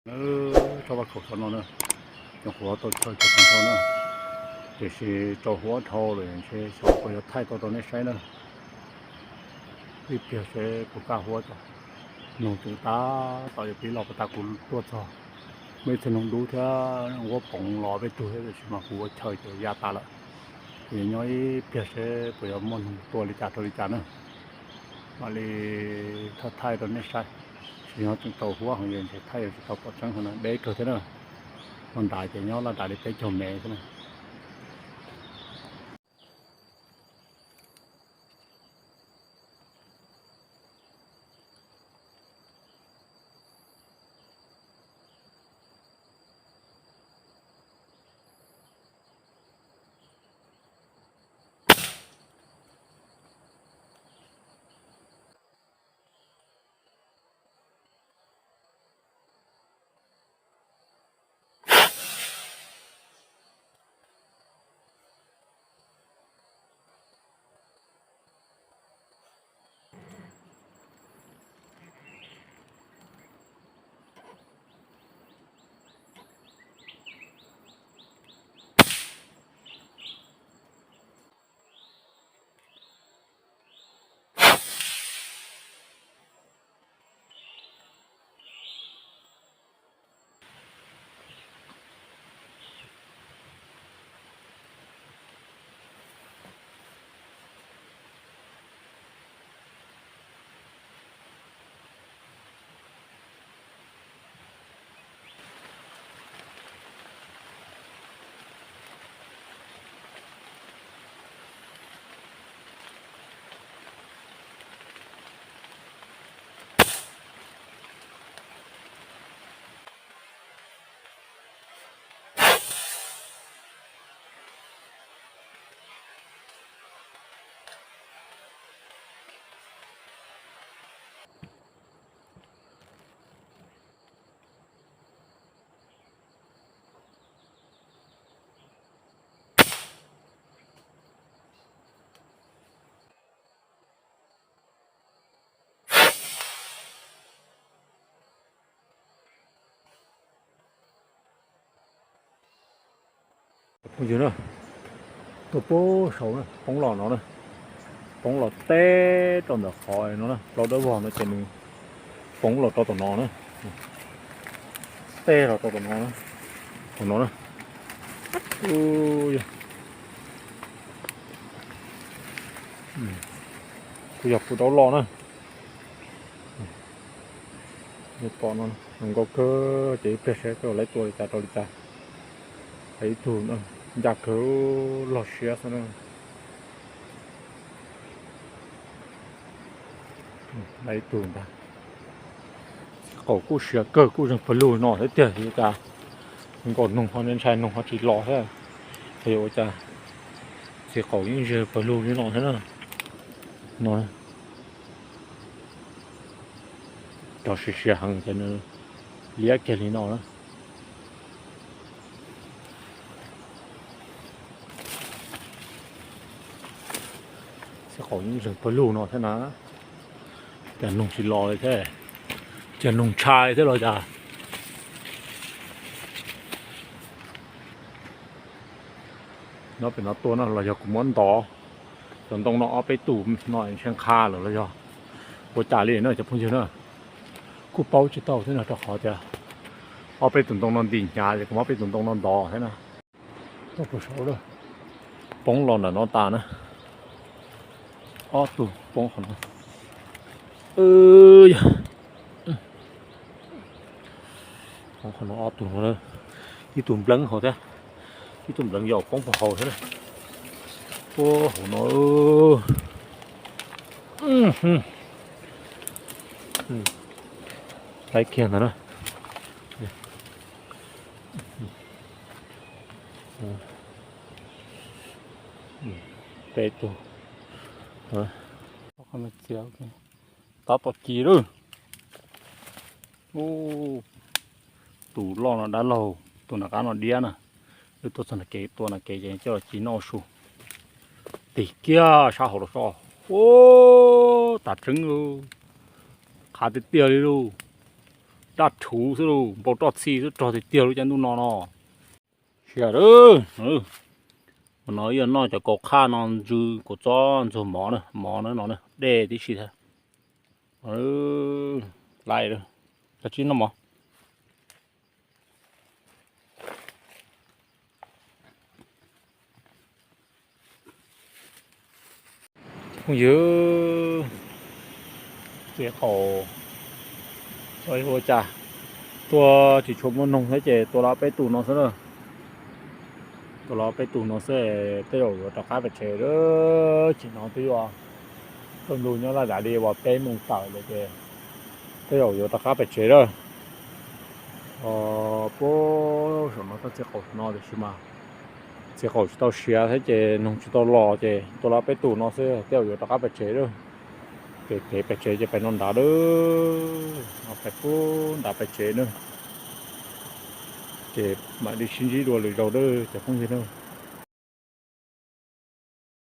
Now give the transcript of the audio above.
Tsob vaj khaum saum no na, nyuam qhuav tau chaw cov tag nrho na, tiam sis tsaus huab dhau lawm, ntshe xyov puas yuav thaij tau rau nej saib na. Ib pliag seb puas kaj huab tso. Noog tseem tab tom yuav pib los puag ta kuv tuaj txog, muaj ib txhia noog dub thiab nquab poov los peb tug thiab, tiam sis mas kuv ua chaw ces ya tas lawm. Ces nyob ib pliag seb puas yuav muaj noog tua li cas rau li cas na, mam li thaij thaij rau nej saib. Tsis yog tseem tsaus huab heev, ntshe thaij yuav tsis tau pom tseeb heev na, deb kawg thiab na. Hmo nrad ces nyob laj nrad li peb caug mev thiab na. Phooj ywg na, tuaj puag saud na, poob los no na, poob los teb rau ntawm qhov no na, plaub dawb vog no ces nws poob los rau tom no na, teb los rau tom no, tom no na. Kuj yog puv daub loj na. Pom no zoo nkauj kawg, ces ib pliag saib koj laiv tua li cas rau li cas. Ib tug ncaj kawg, loj siab xwb na. Ib tug ntag. Txiv qaum kuj siav kawg, kuj zeeg pawg lug no thiab tiag, ua cas nkaus noog ho ntshai noog ho tsis los thiab. Yog ua cas txiv qaum yeej zeeg pawg lug li no thiab na. No, cov siav siav heev ces nws liab kiag li no na. Txiv qaum yeej zeeg pawg lug no thiab na. Cas noog tsis los li thiab, cas noog ntshai thiab los cas. Nyob pem no tuaj no los yog kuv muab ntov cov ntoo no ob peb tus no ntshe nqha lawm los yog ua cas li na cov phooj ywg na. Kuj paub tsis tau thiab no rau qhov tias ob peb tus ntoo no ntim hnyav ces kuv muab ob peb tus ntoo no ntov thiab na. Tuaj puag saud lawm, poob los ntawm no tas na. Ob tug poob qhov no. Yog, poob qhov no ob tug no, ib tug npleeb hauv thiab, ib tug npleeb yog poob puag hauv thiab na. Puag hauv no. Laib kiag ntawd na. Peb tug. Tab tom ci lawm. Tus loj no dab laug, tus nram qab no diab na. Wb tuaj txog nram kev, tua nram kev ces coj los ci noj su. Tig kiag sab hauv los so. Ua, tas tseeb lauj. Qhav tiag tiag li lauj. raj rhuv xwb lauj, npau roj txhij xwb, rog tiag tiag lub caij ntuj no no. Sia lawm, no yog noj cov kaus qhaj no, ntsw kaus txob ntxuag mov na, mov no no, dej tib si thiab. Lais, koj tsis noj mov. Phooj ywg, txiv qaum, ua cas tuaj tsis tshua muaj noog thiab ces tua los peb tus no xwb na. Tua los peb tus no xwb, tej zaum yuav rov qab pem tsev lawm. Ces no twb yuav tau ntu nyob laj dav li uas peb moos tawm lawm ces tej zaum yuav rov qab pem tsev lawm. Puag saum no txoj txiv qaum no tiam sis mas txiv qaum tsis tau siav thiab ces noog tsis tau los ces tua los peb tus no xwb, tej zaum yuav rov qab pem tsev lawm. Pem kev pem tsev ces pem no nrad lawm, no pem puag nrad pem tsev na. Ces mam li sib ntsib dua lwm zaus lawm cov phooj ywg na.